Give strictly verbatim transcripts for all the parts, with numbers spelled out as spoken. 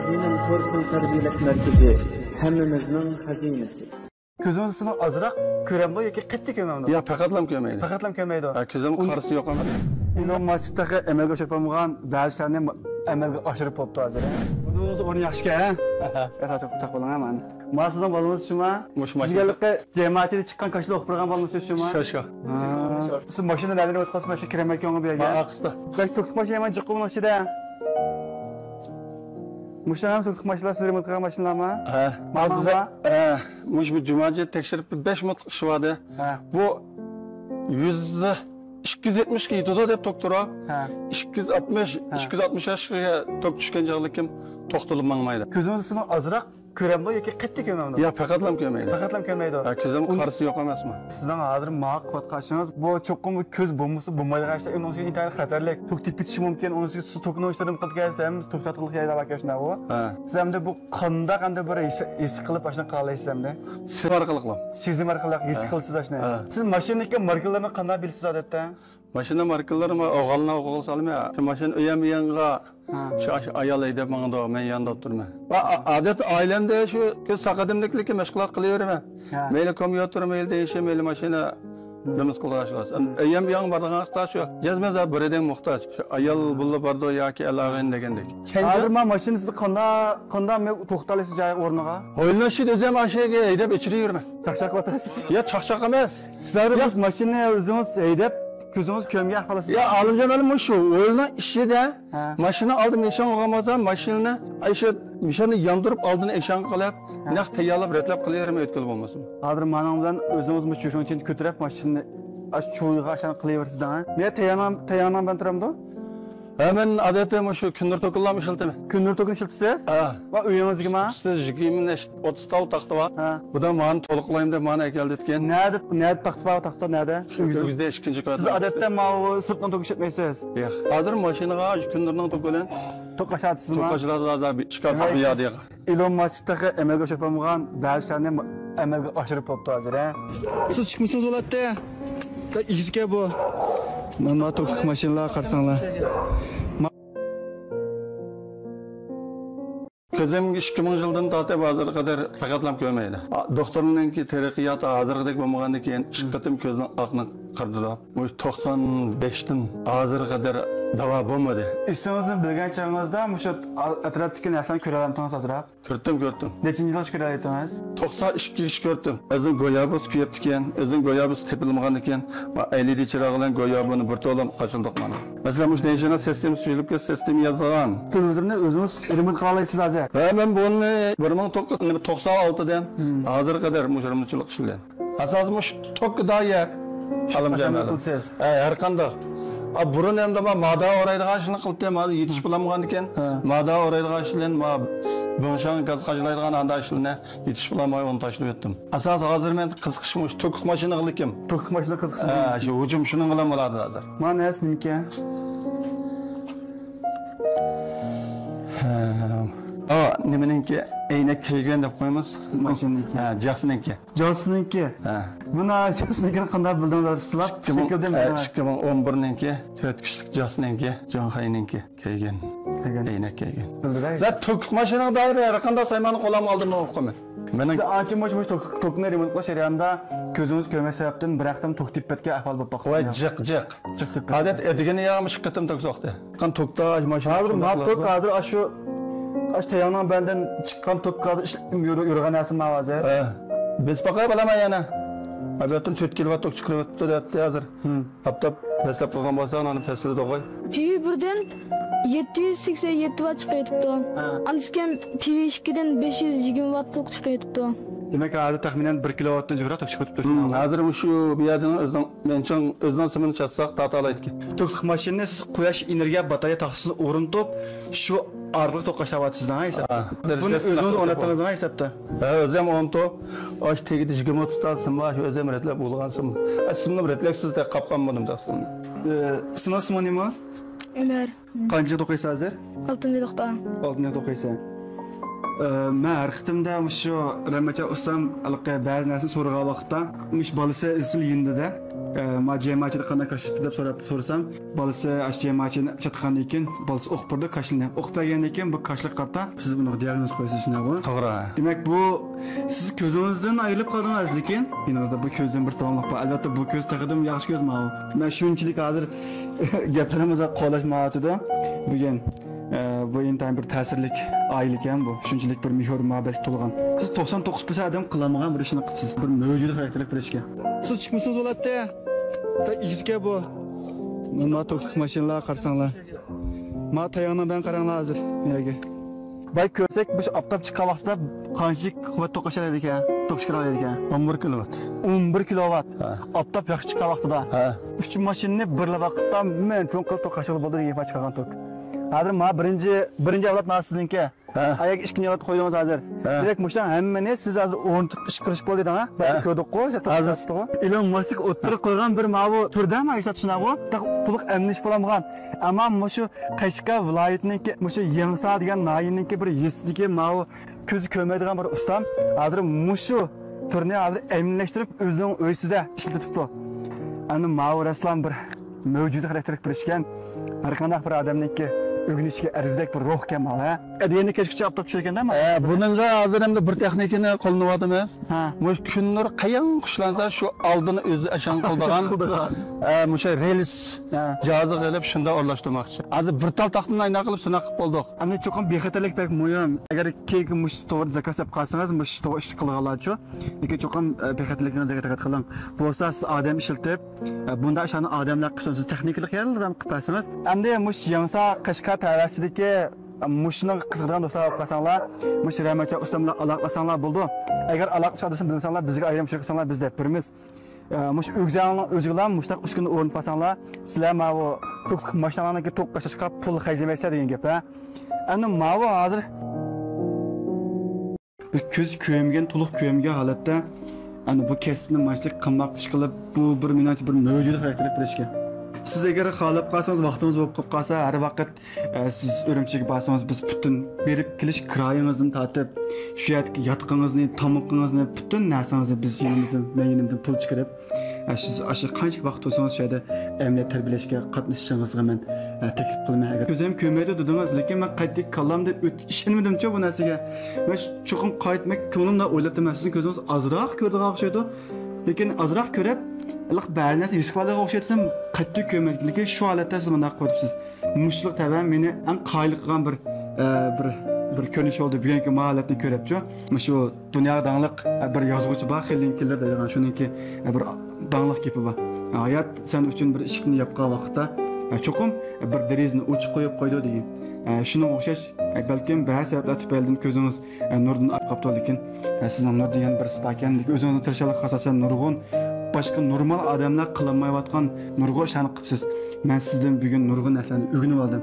زېمىن تور تىل تەربىيەلەش مەركىزى، ھەممىمىزنىڭ خەزىنىسى. كۆزىڭىز سېنىڭ ئازراق كۆرەمدۇ ياكى قەتئىي كۆرمەمدۇ؟ يا، پەقەتلام كۆرمەيدۇ. پەقەتلام كۆرمەيدۇ. ھە، كۆزۈم ئۇن- قارىسى يوق ئەمەس. ئىلون ماسك تېخى ئەمەلگە ئاشۇرۇپ بولمىغان بەزى ئىشلارنى ئەمەلگە ئاشۇرۇپ بوپتۇ ھازىر. بۇنىڭ ئورنى ياخشىكەن، ھە؟ ئەھە. ئەسا توختاپ بولۇڭ، ھە، مانا. ما سىزنىڭ بالىڭىز شۇما؟ مۇش ماشىنا. سىزگەلىقى جەمەتىدە چىققان كاشىلا ئوقۇپ بارغان بالىڭىز شۇما؟ شۇ، شۇ. ھە. سىز ماشىنا نەدىن ئۆتۈپ قالسىز، ماشىنا كىرەمەككە ئوڭى بۇ يەرگە؟ ما ئارقىسىدا. بەك توختىماش يامان جىققا بۇنىڭ ئىچىدە. مۇشۇلار ھەم توختىماشلار، سىز رېمونت قىلغان ماشىنىلارمۇ؟ ھە. ما سىز، ھە، مۇشۇ، بۇ جۇماجى تەكشۈرۈپ بەش مىنۇتلۇق ئىش بار ئىدى. ھە. بۇ يۈز، ئىككى يۈز يەتمىشكە يېتىدۇ دەپ توك تۇرۇپ. ھە. ئىككى يۈز ئاتمىش، ھە. ئىككى يۈز ئاتمىش ياشقا توك چۈشكەن چاغلىكىم توختىلىپ ماڭمايدۇ. كۆزىڭىز سىزنىڭ ئازراق كۆرەمدۇ ياكى قەتئىي كۆرمەمدۇ؟ يا، پەقەتلام كۆرمەيدۇ. پەقەتلام كۆرمەيدۇ. ھە، كۆزۈم ئۇن- قارىسى يوق ئەمەسمۇ؟ سىزنىڭ ھازىر ماڭا قىلىۋاتقان ئىشىڭىز، بۇ چوقۇم بۇ كۆز بومبىسى بولمايدىغان ئىشلار، ئۇنىڭ ئۈچۈن ئىنتايىن خەتەرلىك. توك تېپىپ كېتىشى مۇمكىن، ئۇنىڭ ئۈچۈن سىز توكنىڭ ئىشلىرىنى قىلىدىكەنسىز، ھەممىسى توك تارتقۇلۇق يەرلەر باركەن، شۇنداقمۇ؟ ھە. سىز ئەمدى بۇ قانداق ئەمدى بىر ھېس، ھېس قىلىپ ئاشۇنى قىلالايسىز ئەمدى؟ سېزىم ئارقىلىقلا. سېزىم ئارقىلىق ھېس ھە. قىلىسىز ئاشۇنى. ھە. سىز ماشىنىدىكى ماركىلارنى قانداق بىلىسىز ئادەتتە؟ ماشىنا ماركىلىرىمۇ ئوغۇلنى ئوغۇل سالماي، شۇ ماشىنا ئۆيەم يېڭىغا ھە. شۇ، شۇ ئايال ھەيدەپ ماڭىدۇ، مەن ياندا ئولتۇرىمەن. ئا-، ئا-، ئادەتتە ئائىلەمدە شۇ كۆز ساقادىملىكلىككە مەشغۇلات قىلىۋېرىمەن. ھە. مەيلى كومپيۇتېر، مەيلى دېيىشى، مەيلى ماشىنا ھە. رېمونت قىلىدىغان ئىش بولسا. ھە. ئۆيەم يېڭى بارىدىغان ۋاقىتتا شۇ جەزمەن زادى بىرىدىن موھتاج. شۇ ئايال بالىلار بارىدۇ ياكى ئەل-ئاغىنە دېگەندەك. ھازىر ما ماشىنا سىز قانداق، قانداق مە-، توختىتالايسىز جايىغا، ئورنىغا؟ ھويلىنىڭ ئىچىدە ئۆزۈم ئاشۇ يەرگە ھەيدەپ ئېچىرىۋېرىمەن. چاقچاق قىلىۋاتىسىز. يا، چاقچاق ئەمەس. سىلەر يا. بۇ ماشىنىنى ئۆزىڭىز ھەيدەپ، كۆزىڭىز كۆرمىگەن ئەھۋال ئىچىدە. يا، ئالىمجان ئالىم، مۇشۇ ھويلىنىڭ ئىچىدە ھە. ماشىنا ئالدى مېشىن بولغان بولسا، ماشىنىنى ئاشۇ مېشىننى ياندۇرۇپ، ئالدىنى ئېشانغا قىلىپ، ھە. نەق تەييارلاپ، رەتلەپ قىلىۋېرىمەن، ئۆتكىلى بولمىسۇن. ھازىر مانىڭ بىلەن ئۆزىڭىز مۇشۇ چۈشۈڭ ئىچىدە كۆتۈرۈپ، ماشىنىنى ئاشۇ چۇۋىغا ئاشانى قىلىۋېرىسىز دەڭ، ھە؟ مەن تەييارنىڭ، تەييارنىڭ بىلەن تۇرامدۇ؟ ھە، مەن ئادەتتە مۇشۇ كۈندۈر توكىنىلا ئىشلىتىمەن. كۈندۈر توكىنى ئىشلىتىسىز؟ ھە. ۋە ئۆيىڭىزگىمۇ؟ ئۈستىدە يىگىرمە ئوتتۇز تال تاختا بار. ھە. بۇدا مانا تولۇقلايمەن دەپ مانا ئەكەلدى ئىكەن. نەدە، نەدە تاختا بار، تاختا نەدە؟ شۇ ئۆيىڭىزدە ئىككىنچى قات. سىز ئادەتتە ماۋۇ سىرتنىڭ توكى ئىشلەتمەيسىز؟ ياق. ھازىر ماشىنىغا شۇ كۈندۈرنىڭ توكى بىلەن توك قاچىلاتسىزمۇ؟ توك قاچىلاتىدۇ ھازىر ئىككى قات دېمەك، بۇ يەردە. ئىلون ماسك تېخى ئەمەلگە ئاشۇرۇپ بولمىغان بەزى ئىشلارنى ئەمەلگە ئاشۇرۇپ بوپتۇ ھازىر، ھە؟ سىز چىقمىسىڭىز بولاتتى. ئىگىسىكەن بۇ. مانا توكلۇق ماشىنىلار قارىساڭلار. كۆزۈم ئىككى مىڭ يىلدىن تارتىپ ھازىرغا قەدەر پەقەتلەم كۆرمەيدۇ. دوختۇرنىڭكى تەرەققىياتى ھازىرقىدەك بولمىغاندىن كېيىن ئىككى قېتىم كۆزنىڭ ئاقنى قىردىدۇ. مۇشۇ توقسان بەشتىن ھازىرغا قەدەر داۋا بولمىدى. ئېسىڭىزنى بىلگەن چېغىڭىزدا مۇشۇ ئەتراپتىكى نەرسىلەرنى كۆرەلەمتىڭىز ئازراق؟ كۆردۈم، كۆردۈم. نەچچىنچى يىلغىچە كۆرەلەيتتىڭىز؟ توقسان ئىككىگىچە كۆردۈم. ئۆزىنىڭ گويابىسى كۆيۈپتىكەن، ئۆزىنىڭ گويابىسى تېپىلمىغانىكەن، ئېلئىدى چىراغ بىلەن گويابىنى بىر تولا قاچىلىدۇق مانا. مەسىلەن، مۇشۇ نەيشىنىڭ سىستېمىسى سۈزۈلۈپ كەتسە، سىستېما يازىدىغان. تېلېۋىزورنى ئۆزىڭىز رېمونت قىلالايسىز ھازىر؟ ھە، مەن بۇنى بىر مىڭ توققۇز يۈز توقسان ئالتىدىن ھازىرغا قەدەر مۇشۇ رېمونتچىلىق ئىشلىگەن. ئاساسىي مۇشۇ توكقا دائىر ئالىمجان. ئاشۇنداق قىلىسىز. ھە، ھەر قانداق. ئا، بۇرۇن ئەمدى ما، مادا ئورايدىغان ئىشنى قىلتىم، ھازىر يېتىشىپ بولالمىغاندىكىن، ھە. مادا ئورايدىغان ئىش بىلەن ما، بىڭشاڭ گاز قاچىلايدىغان ئانداق ئىشلارنى يېتىشىپ بولالماي ئۇنى تاشلىۋەتتىم. ئاساسىي ھازىر مەن قىزىقىشىم مۇشۇ توكلۇق ماشىنا قىلىكىم. توكلۇق ماشىنا قىزىقىسىز. ھە، شۇ ھۇجۇم شۇنىڭ بىلەن بولىدۇ ھازىر. مانا نەرسە نېمىكەن؟ ھە. ئا، نېمىنىڭكى؟ ئەينەك كەيگەن دەپ قويىمىز. ماشىنىنىڭكى. ھە، جاسنىڭكى. جاسنىڭكى. ھە. بۇنى جاسنىڭكىنى قانداق بىلدىڭىز؟ شۇلار ئىككى مىڭ، شەكىلدىن ھە، بىلدىڭىز. ئىككى مىڭ ئون بىرنىڭكى، تۆت كىشىلىك جاسنىڭكى، جۇڭخەينىڭكى كەيگەن. كەيگەن. ئەينەك كەيگەن. بىلدىڭىز. زات توكلۇق ماشىنىغا دائىر ھەر قانداق سايماننى قوللامغا ئالدىم ئوقۇمەن. مېنىڭ سىز ئانچە مۇنچە، مۇشۇ توك، توكنى رېمونت قىلىش جەريانىدا كۆزىڭىز كۆرمەس سەۋەبتىن بىر ھەقتىم توك تېپىپ كەتكەن ئەھۋال بولۇپ باقتى. ۋاي، جىق، جىق. جىق تېپىپ كەتكەن. ئادەت ئەتىگىنى يا مۇشۇ قېتىم توك سوقتى. قان توكتا ماشىنا ھازىر شۇنداق ما توك قىلىۋاتىدۇ. ھازىر ئاشۇ، ئاشۇ تەييارنىڭ بەندىن چىققان توك ھازىر ئىشلىتىپ يۈر-، يۈرگەن نەرسە ما ھازىر. ھە. بېسىپ باقاي بالام يەنە. ئەلۋەتتە تۆت كىلوۋات توك چىقىرىۋېتىپتۇ دەپتۇ ھازىر. ھىم. ئاپتاپ پەسلەپ قىلغان بولسا ئۇنى پەسلىدىغۇ. تىۋى بىردىن يەتتە يۈز سەكسەن يەتتە ۋات چىقىۋېتىپتۇ. ھە. ئاندىن كېيىن تىۋى ئىككىدىن بەش يۈز يىگىرمە ۋات توك چىقىۋېتىپتۇ. دېمەك، ھازىر تەخمىنەن بىر كىلوۋاتتىن جىقراق توك چىقىۋېتىپتۇ. ھىم، ھازىر مۇشۇ بۇ يەردىن ئۆزىنىڭ مېنىڭچە ئۆزىنىڭ سىمىنى چاتساق تارتالايدىكەن. توكلۇق ماشىنىنى سىز قۇياش ئېنېرگىيە باتارېيە تاختىسىنى ئورنىتىپ، شۇ ئارقىلىق توك قاچىلاۋاتىسىز دەڭ ھېساب. ھە. بۇنى ئۆزىڭىز ئورناتتىڭىز دەڭ ھېسابتا. ھە، ئۆزۈم ئورنىتىپ، ئاش تېگىدە يىگىرمە ئوتتۇز تا سىم بار، شۇ ئۆزۈم رەتلەپ بولغان سىم. ئە، سىمنى رەتلەيسىز دە، قاپقان بولدۇم دە سىمنى. ئە، سىنىڭ ئىسمىڭ نېمە؟ ئۆمەر. قانچىنچى توقۇيسەن ھازىر؟ ئالتىنچى توقتا. ئالتىنچى توقۇيسەن. ئە، مەن ھەر قېتىمدا مۇشۇ رەمەتجان ئۇستام ھېلىقى بەزى نەرسىنى سورىغان ۋاقىتتا، مۇشۇ بالىسى ئىزچىل يېنىدا دە. ئە، ما جەمائەتچىدە قانداق كاشىلىتى دەپ سوراپ، سورىسام، بالىسى ئاشۇ جەمائەتچىنى چاتقاندىن كېيىن بالىسى ئوقۇپ بېرىدۇ كاشىلنى. ئوقۇپ بەرگەندىن كېيىن بۇ كاشىلغا قارىتا سىز ئۇنىڭغا دىئاگنوز قويىسىز، شۇنداقمۇ؟ توغرا. دېمەك، بۇ سىز كۆزىڭىزدىن ئايرىلىپ قالدىڭىز، لېكىن يېنىڭىزدا بۇ كۆزدىن بىر داۋاملىق بار. ئەلۋەتتە، بۇ كۆز تېخىدىمۇ ياخشى كۆز ماۋۇ. مەن شۇنچىلىك ھازىر گەپلىرىمىز قولاشمايۋاتىدۇ. بۈگۈن، ئە، بۇ ئىنتايىن بىر تەسىرلىك ئائىلە ئىكەن بۇ. شۇنچىلىك بىر مېھىر مۇھەببەتكە تولغان. سىز توقسان توققۇز پىرسەنت ئادەم قىلالمىغان بىر ئىشنى قىپسىز. بىر مۆجىزە خاراكتېرلىك بىر ئىش ئىكەن. سىز چىقمىسىڭىز بولاتتى. بەك ئېگىزكەن بۇ. مانا توكلۇق ماشىنىلار قارىساڭلار. ما تاياغنى بەن قاراڭلار ھازىر. نېمىگە؟ باي كۆرسەك، مۇشۇ ئاپتاپ چىققان ۋاقتىدا قانچىلىك قۇۋۋەت توك ئاشالايدىكەن، توك چىقىرالايدىكەن؟ ئون بىر كىلوۋات. ئون بىر كىلوۋات. ھە. ئاپتاپ ياخشى چىققان ۋاقتىدا. ھە. ئۈچ ماشىنىنى بىرلا ۋاقىتتا مەن چوڭ قىلىپ توك ئاشالا بولدى دېگەن گەپ چىقارغان توك. ھازىر ما بىرىنچى، بىرىنچى ئەۋلاد ما سىزنىڭكى. ھە. ئاياغ ئىككىنچى ئەۋلاد قويدىڭىز ھازىر. ھە. دېمەك، مۇشۇنىڭ ھەممىنى سىز ھازىر ئورنىتىپ ئىش قىلىش بولدى دەڭ، ھە؟ ھە. كۆردۇققۇ، ھازىر ئېلون ماسك ئوتتۇرىغا قويغان بىر ماۋۇ تۈردە ما ئىشلەپ شۇنداققۇ؟ تېخى پۇللۇق ئەملىنىش بولالمىغان. ئەمما مۇشۇ قەشقەر ۋىلايىتىنىڭكى، مۇشۇ يېڭىسا دېگەن ناھىيەنىڭكى بىر يېزىسىدىكى ماۋۇ كۆزى كۆرمەيدىغان بىر ئۇستام ھازىر مۇشۇ تۈرنى ھازىر ئەمەلىيلەشتۈرۈپ، ئۆزىنىڭ ئۆيسىدە ئىشلىتىۋېتىپتۇ. ئەمدى ماۋۇ رەسلان بىر مۆجىزە خاراكتېرلىك بىر ئىشكەن. ھەر قانداق بىر ئادەمنىڭكى ئۆگىنىشكە ئەرزىدەك بىر روھكەن ماۋۇ، ھە؟ ئەتىگەندە كەچكىچە ئاپتاپ چۈشىدىكەن-دە ماۋۇ. ھە، بۇنىڭغا ھازىر ئەمدى بىر تېخنىكىنى قوللىنىۋاتىمىز. ھە. مۇشۇ كۈن نۇرى قەيەرگە خۇشلانسا، شۇ ئالدىنى ئۆزى ئاشاڭ قىلىدىغان. قىلىدىغان. ھە، مۇشۇ رېلىس ھە. جاھازىغا ئېلىپ شۇنداق ئورۇنلاشتۇرماقچى. ھازىر بىر تال تاختىنى ئاينا قىلىپ سىناق قىلىپ بولدۇق. ئەمدى چوقۇم بىخەتەرلىك بەك مۇھىم. ئەگەر كېيىنكى مۇشۇ توغرىدا زاكاز ئېلىپ قالسىڭىز، مۇشۇ توغرا ئىش قىلغانلارچۇ. لېكىن چوقۇم، ئە، بىخەتەرلىكىڭىزگە دىققەت قىلىڭ. بولسا سىز ئادەم ئىشلىتىپ، ئە، بۇنداق ئىشلارنى ئادەملەر قىلسۇن، سىز تېخنىكىلىق ياردەم قىلىپ بەرسىڭىز. ئەمدى مۇشۇ يېڭىسا قەشقەر تەۋەسىدىكى، ئە، مۇشۇنىڭغا قىزىقىدىغان دوستلار بولۇپ قالساڭلار، مۇشۇ رەھمەتجان ئۇستام بىلەن ئالاقىلاشساڭلار بولىدۇ. ئەگەر ئالاقىلىشىش ئادرېسىنى بىلمىسەڭلار، بىزگە ئايرىم ئۇچۇر قىلساڭلار، بىز دەپ بېرىمىز. ئە، مۇشۇ ئۆگزەڭنىڭ ئۆزىگىلا مۇشۇنداق ئۈسكۈنە ئورنىتىپ قالساڭلار، سىلەر ماۋۇ توك ماشىنىلارنىڭكى توك قاچاشقا پۇل خەجلىمەيسىلەر دېگەن گەپ، ھە. ئەمدى ماۋۇ ھازىر بىر كۆز كۆرمىگەن، تولۇق كۆرمىگەن ھالەتتە، ئەنە بۇ كەسىپنى مانچىلىك قىلماق ئىش قىلىپ، بۇ بىر مېنىڭچە بىر مۆجىزە خاراكتېرلىك بىر ئىشكەن. سىز ئەگەر خالاپ قالسىڭىز، ۋاقتىڭىز بولۇپ قالىپ قالسا، ھەر ۋاقىت، ئە، سىز ئۈرۈمچىگە بارسىڭىز، بىز پۈتۈن بېرىپ كېلىش كىرايىڭىزدىن تارتىپ، شۇ يەردىكى ياتىقىڭىزنى، تامىقىڭىزنى، پۈتۈن نەرسىڭىزنى بىز يېنىمىزدىن، مەن يېنىمدىن پۇل چىقىرىپ، ئە، سىز ئاشۇ قانچە ۋاقىت تۇرسىڭىز، شۇ يەردە ئەمەلىيەت تەربىيەلەشكە قاتنىشىشىڭىزغا مەن، ئە، تەكلىپ قىلىمەن. ئەگەر كۆزۈم كۆرمەيدۇ دېدىڭىز، لېكىن مەن قەتئىي كاللامدا ئۆت-، ئىشەنمىدىمچۇ بۇ نەرسىگە. مەن چوقۇم قايتماي كۆڭلۈمدە ئويلاپتىمەن، سىزنىڭ كۆزىڭىز ئازراق كۆرىدىغان ئوخشايدۇ. لېكىن ئازراق كۆرۈپ، ھېلىقى بەزى نەرسە ھېس قىلىدىغان ئوخشايدۇ دېسەم، قەتئىي كۆرمەيدۇ. لېكىن شۇ ھالەتتە سىز مۇنداق قىلىۋېتىپسىز. مۇشۇلۇق تەۋە مېنى ئەڭ قايىل قىلغان بىر، ئە، بىر، بىر كۆرۈنۈش بولدى. بۈگۈنكى مۇ ھالەتنى كۆرۈپچۇ. مۇشۇ دۇنياغا داڭلىق، ئە، بىر يازغۇچى بار، خېلىن كېللېر دەيدىغان، شۇنىڭكى، ئە، بىر داڭلىق گېپى بار. «ھايات سەن ئۈچۈن بىر ئىشىكنى ياپقان ۋاقىتتا، ئە، چوقۇم، ئە، بىر دېرىزىنى ئوچۇق قويۇپ قويىدۇ» دېگەن. ئە، شۇنىڭغا ئوخشاش، ئە، بەلكىم بەزى سەۋەبلەر تۈپەيلىدىن كۆزىڭىز، ئە، نۇردىن ئايرىپ قاپتۇ، لېكىن، ئە، سىزنىڭ نۇردا يەنە بىرسى باركەن. لېكىن ئۆزىڭىزنىڭ تىرىشچانلىقىغا ئاساسەن نۇرغۇن باشقا نورمال ئادەملەر قىلالمايۋاتقان نۇرغۇن ئىشلارنى قىپسىز. مەن سىزدىن بۈگۈن نۇرغۇن نەرسىلەرنى ئۆگىنىۋالدىم.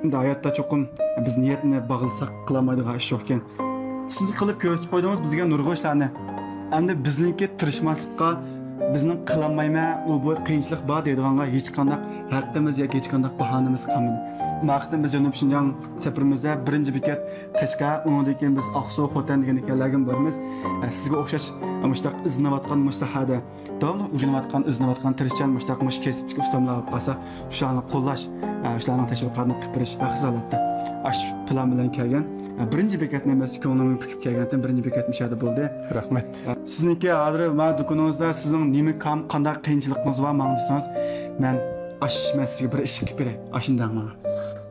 ئەمدى ھاياتتا چوقۇم بىز نىيەتنى باغلىساق قىلالمايدىغان ئىش يوقكەن. سىز قىلىپ كۆرسىتىپ قويدىڭىز بىزگە نۇرغۇن ئىشلارنى. ئەمدى بىزنىڭكى تىرىشماسلىققا، بىزنىڭ قىلالمايمەن، ئۇ بۇ قىيىنچىلىق بار دەيدىغانغا ھېچقانداق ھەققىمىز ياكى ھېچقانداق باھانىمىز قالمىدى. ماقىتتىن بىز جەنۇب شىنجاڭ سەپىرىمىزدە بىرىنچى بېكەت قەشقەر، ئۇنىڭدىن كېيىن بىز ئاقسۇ، خوتەن دېگەندەك يەرلەرگىمۇ بارىمىز. ئە، سىزگە ئوخشاش، ئە، مۇشۇنداق ئىزدىنىۋاتقان مۇشۇ ساھەدە داۋاملىق ئۆگىنىۋاتقان، ئىزدىنىۋاتقان، تىرىشچان مۇشۇنداق مۇشۇ كەسىپتىكى ئۇستاملار بولۇپ قالسا، شۇلارنى قوللاش، ئە، شۇلارنىڭ تەشۋىقاتىنى قىلىپ بېرىش ھەقسىز ھالەتتە. ئاشۇ پىلان بىلەن كەلگەن. ئە، بىرىنچى بېكەتنى ئەمەس، كۆڭلۈمنى پۈكۈپ كەلگەنتىم، بىرىنچى بېكەت مۇشۇ يەردە بولدى. رەھمەت. ئە، سىزنىڭكى ھازىر مانا دۇكىنىڭىزدا سىزنىڭ نېمە كام، قانداق قىيىنچىلىقىڭىز بار ماڭا دېسىڭىز، مەن ئاش، مەن سىزگە بىر ئىش قىلىپ بېرەي، ئاشۇنداق ماڭا.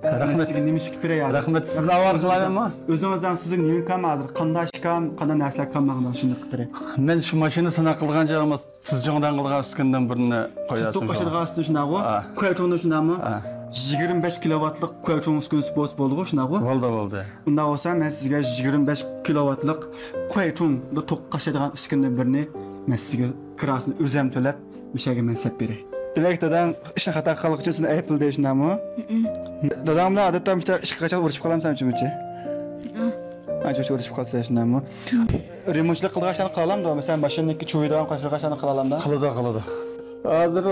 رەھمەت. سىزگە نېمە ئىش قىلىپ بېرەي ھازىر؟ رەھمەت، سىزنى ئاۋارە قىلايمەنمۇ؟ ئۆزىڭىزدىن سىزگە نېمە كام ھازىر؟ قانداق ئىش كام، قانداق نەرسىلەر كام ماڭا شۇنداق قىلىپ بېرەي. مەن شۇ ماشىنا سىناق قىلىدىغان چېغىمدا تىزجۇڭداڭ قىلىدىغان ئۈسكۈنىدىن بىرنى قويارسىز. توققۇزىدىغان ئۈسكۈنە شۇنداقمۇ؟ ھە. كۇەيچۇڭدا شۇنداقمۇ؟ ھە. يىگىرمە بەش كىلوۋاتلىق كۇەيچۇڭ ئۈسكۈنىسى بولسا بولدىغۇ، شۇنداقمۇ؟ بولدى، بولدى. ئۇنداق بولسا مەن سىزگە يىگىرمە بەش كىلوۋاتلىق كۇەيچۇڭدا توك قاچىلايدىغان ئۈسكۈنىدىن بىرنى مەن سىزگە كىراسىنى ئۆزۈم تۆلەپ، مۇشۇ يەرگە مەن سەپ بېرەي. دېمەك، داداڭ ئىشنى خاتا قىلغانلىقى ئۈچۈن سېنى ئەيىبلىدى، شۇنداقمۇ؟ ھىم. داداڭ بىلەن ئادەتتە مۇشۇنداق ئىشقا قاچان ئۇرۇشۇپ قالامسەن شۇنچە؟ ھە. ئانچە ئۇرۇشۇپ قالىسەن، شۇنداقمۇ؟ ھىم. رېمونتچىلىق قىلىدىغان ئىشلارنى قىلالامدۇ؟ مەسىلەن، ماشىنىنىڭكى چۇۋىيدىغان، قاچىلىدىغان ئىشلارنى قىلالامدۇ؟ قىلىدۇ، قىلىدۇ. ھازىر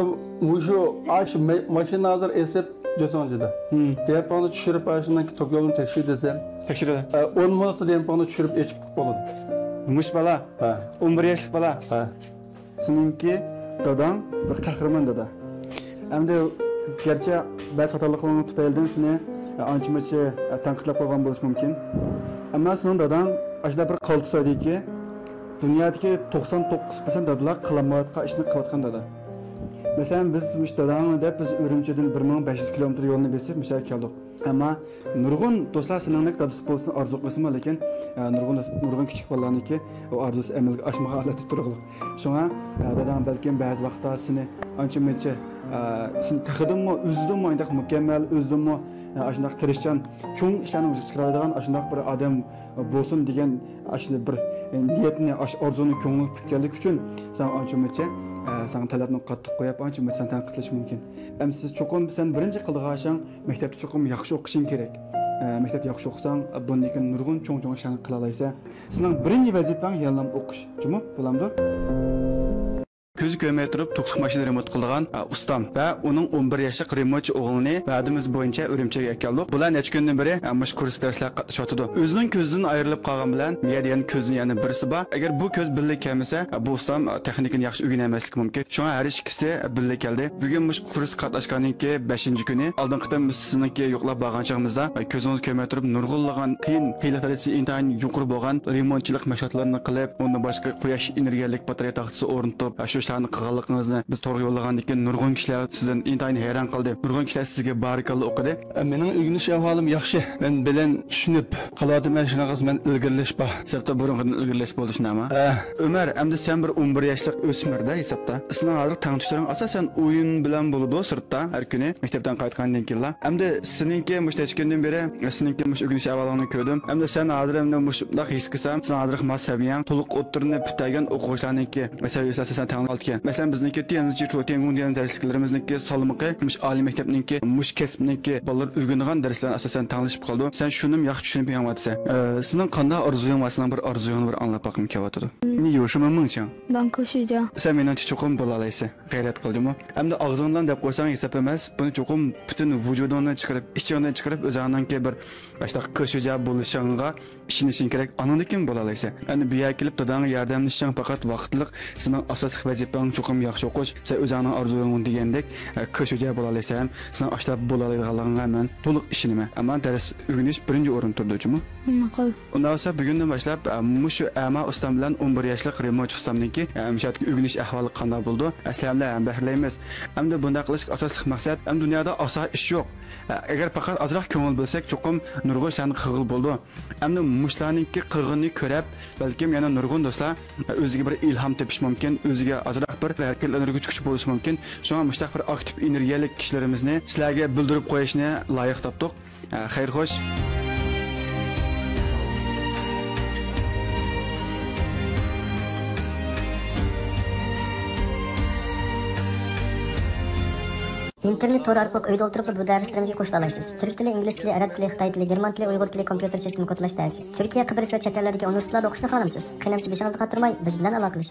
مۇشۇ، ئاشۇ مە-، ماشىنا ھازىر ئېسىپ جوسۇڭجىدا. ھىم. دېمپىڭنى چۈشۈرۈپ، ئاشۇنىڭكى توك يولىنى تەكشۈر دېسەم. تەكشۈرىدۇ. ئە، ئون مىنۇتتا دېمپىڭنى چۈشۈرۈپ ئېچىپ بولىدۇ. مۇشۇ بالا؟ ھە. ئون بىر ياشلىق بالا؟ ھە. سېنىڭكى داداڭ بىر قەھرىمان دادا. ئەمدى گەرچە بەزى خاتالىقلىرىڭ تۈپەيلىدىن سېنى ئانچە-مۇنچە تەنقىدلەپ قويغان بولۇشى مۇمكىن. ئەمما سېنىڭ داداڭ ئاشۇنداق بىر قالتىس ئىدىكى، دۇنيادىكى توقسان توققۇز پىرسەنت دادىلار قىلالمايۋاتقان ئىشنى قىلىۋاتقان دادا. مەسىلەن، بىز مۇشۇ داداڭنى دەپ، بىز ئۈرۈمچىدىن بىر مىڭ بەش يۈز كىلومېتىر يولنى بېسىپ مۇشۇ يەرگە كەلدۇق. ئەمما نۇرغۇن دوستلار سېنىڭدەك دادىسى بولسىنى ئارزۇ قىلسىمۇ، لېكىن، ئە، نۇرغۇن دوست-، نۇرغۇن كىچىك بالىلارنىڭكى ئۇ ئارزۇسى ئەمەلگە ئاشمىغان ھالەتتە تۇرغۇلۇق. شۇڭا، ئە، داداڭ بەلكىم بەزى ۋاقىتتا سېنى ئانچە-مۇنچە، ئە، سېنى تېخىدىنمۇ، ئۆزىدىنمۇ ئانداق مۇكەممەل، ئۆزىدىنمۇ، ئە، ئاشۇنداق تىرىشچان، چوڭ ئىشلارنى ئۆزىگە چىقىرالايدىغان ئاشۇنداق بىر ئادەم بولسۇن دېگەن ئاشۇنداق بىر، ئە، نىيەتنى، ئاش-، ئارزۇنى كۆڭلىگە پۈككەنلىكى ئۈچۈن ساڭا ئانچە-مۇنچە، ئە، ساڭا تەلەپنى قاتتىق قويۇپ، ئانچە-مۇنچە سېنى تەنقىدلىشى مۇمكىن. ئەمدى سىز چوقۇم، سەن بىرىنچى قىلىدىغان ئىشىڭ مەكتەپتە چوقۇم ياخشى ئوقۇشۇڭ كېرەك. ئە، مەكتەپتە ياخشى ئوقۇساڭ، بۇندىن كېيىن نۇرغۇن چوڭ-چوڭ ئىشلارنى قىلالايسەن. سېنىڭ بىرىنچى ۋەزىپەڭ يەنىلا ئوقۇش، جۇمۇ، بولامدۇ؟ كۆزى كۆرمەي تۇرۇپ توكلۇق ماشىنا رېمونت قىلىدىغان، ئە، ئۇستام ۋە ئۇنىڭ ئون بىر ياشلىق رېمونتچى ئوغلىنى ۋەدىمىز بويىچە ئۈرۈمچىگە ئەكەلدۇق. بۇلار نەچچە كۈندىن بېرى، ئە، مۇشۇ كۇرس دەرسلەرگە قاتنىشىۋاتىدۇ. ئۆزىنىڭ كۆزىدىن ئايرىلىپ قالغان بىلەن، مىيە دېگەن كۆزدىن يەنە بىرسى بار. ئەگەر بۇ كۆز بىللە كەلمىسە، ئە، بۇ ئۇستام، ئە، تېخنىكىنى ياخشى ئۆگىنەلمەسلىكى مۇمكىن. شۇڭا ھەر ئىككىسى بىللە كەلدى. بۈگۈن مۇشۇ كۇرس قاتناشقاندىن كېيىن بەشىنچى كۈنى. ئالدىنقى قېتىم سىزنىڭكى يوقلاپ بارغان چېغىمىزدا، كۆزىڭىز كۆرمەي تۇرۇپ، نۇرغۇنلىغان قىيىن، قىيىنلىق دەرىجىسى ئىنتايىن يۇقىرى بولغان رېمونتچىلىق مەشغۇلاتلىرىنى قىلىپ، ئۇندىن باشقا قۇياش ئېنېرگىيەلىك باتارېيە تاختىسى ئورنىتىپ، شۇ ئىشلارنى قىلغانلىقىڭىزنى بىز تورغا يوللىغاندىن كېيىن، نۇرغۇن كىشىلەر سىزدىن ئىنتايىن ھەيران قالدى. نۇرغۇن كىشىلەر سىزگە بارىكاللا ئوقۇدى. مېنىڭ ئۆگىنىش ئەھۋالىم ياخشى. مەن بىلەن چۈشىنىپ قىلىۋاتىمەن، شۇنىڭغا مەن ئىلگىرىلەش بار. ھېسابتا بۇرۇنقىدىن ئىلگىرىلەش بولۇشى نېمە؟ ئە. ئۆمەر، ئەمدى سەن بىر ئون بىر ياشلىق ئۆسمۈر-دە ھېسابتا. سېنىڭ ھازىر تەڭتۇشلىرىڭ ئاساسەن ئويۇن بىلەن بولىدۇ سىرتتا، ھەر كۈنى مەكتەپتىن قايتقاندىن كېيىنلا. ئەمدى سېنىڭكى مۇشۇ نەچچە كۈندىن بېرى، سېنىڭكى مۇشۇ ئۆگىنىش ئەھۋالىڭنى كۆردۈم. ئەمدى سەن ھازىر ئەمدى مۇشۇنداق ھېس قىلسام، سېنىڭ ھازىر ماس سەۋىيەڭ تولۇق ئوتتۇرىنى پۈتتۈرگەن ئوقۇغۇچىلارنىڭكى سەۋىيەسى ئاساسەن تەڭلىۋالىدىكەن. مەسىلەن، بىزنىڭكى تيەنزى چيۇ تيەنگۇڭ دېگەن دەرسلىكلىرىمىزنىڭكى سالمىقى مۇشۇ ئالىي مەكتەپنىڭكى، مۇشۇ كەسىپنىڭكى بالىلار ئۆگىنىدىغان دەرسلەرنى ئاساسەن تەڭلىشىپ قالىدۇ. سەن شۇنىمۇ ياخشى چۈشىنىپ يېڭىۋاتىسەن. ئە، سېنىڭ قانداق ئارزۇيۇڭ بار؟ سېنىڭ بىر ئارزۇيۇڭنى بىر ئاڭلاپ باققۇم كېلىۋاتىدۇ. 你有什么梦想؟ 当科学家。 سەن مېنىڭچە چوقۇم بولالايسەن. غەيرەت قىلدىمۇ؟ ئەمدى ئاغزىڭ بىلەن دەپ قويساڭ ھېساب ئەمەس. بۇنى چوقۇم پۈتۈن ۋۇجۇدۇڭنى چىقىرىپ، ئىچىڭدىن چىقىرىپ، ئۆزۈڭنىڭكى بىر ئاشۇنداق كۆز شۇجا بولۇشۇڭغا ئىشىنىشىڭ كېرەك. ئاندىن كېيىن بولالايسەن. ئەمدى بۇ يەرگە كېلىپ داداڭغا ياردەملىشىشىڭ پەقەت ۋاقىتلىق. سېنىڭ ئاساسلىق ۋەزىپەڭ چوقۇم ياخشى ئوقۇش. سەن ئۆزۈڭنىڭ ئارزۇيۇڭ دېگەندەك، ئە، كۆز شۇجا بولالايسەن. سېنىڭ ئاشۇنداق بولالايدىغانلىقىڭغا مەن تولۇق ئىشىنىمەن. ئەمما دەرس ئۆگىنىش بىرىنچى ئورۇندا تۇرىدۇ، جۇمۇ. ماقۇل. ئۇنداق بولسا بۈگۈندىن باشلاپ، ئە، مۇشۇ ئەما ئۇستام بىلەن ئون بىر ياشلىق رېمونتچى ئۇستامنىڭكى، ئە، مۇشۇ يەردىكى ئۆگىنىش ئەھۋالى قانداق بولىدۇ؟ ئە، سىلەر بىلەن ھەمبەھىرلەيمىز. ئەمدى بۇنداق قىلىشتىكى ئاساسلىق مەقسەت، ئەمدى دۇنيادا ئاسان ئىش يوق. ئە، ئەگەر پەقەت ئازراق كۆڭۈل بۆلسەك، چوقۇم نۇرغۇن ئىشلارنى قىلغىلى بولىدۇ. ئەمدى مۇشۇلارنىڭكى قىلغىنىنى كۆرۈپ، بەلكىم يەنە نۇرغۇن دوستلار، ئە، ئۆزىگە بىر ئىلھام تېپىشى مۇمكىن، ئۆزىگە ئازراق بىر ھەرىكەتلەندۈرگۈچ كۈچ بولۇشى مۇمكىن. شۇڭا مۇشۇنداق بىر ئاكتىپ ئېنېرگىيەلىك كىشىلىرىمىزنى سىلەرگە بىلدۈرۈپ قويۇشنى لايىق تاپتۇق. ئە، خەير خوش. ئىنتېرنېت تورى ئارقىلىق ئۆيدە ئولتۇرۇپلا بۇ دەرسلىرىمىزگە قوشۇلالايسىز. تۈرك تىلى، ئىنگلىز تىلى، ئەرەب تىلى، خىتاي تىلى، گېرمان تىلى، ئۇيغۇر تىلى، كومپيۇتېر سىستېما كودلاش دەرسى. تۈركىيە، قەبرىس ۋە چەت ئەللەردىكى ئۇنىۋېرسىتېتلاردا ئوقۇشنى خالامسىز؟ قېنى ئەمىسە بېشىڭىزنى قاتۇرماي، بىز بىلەن ئالاقىلىشىڭ.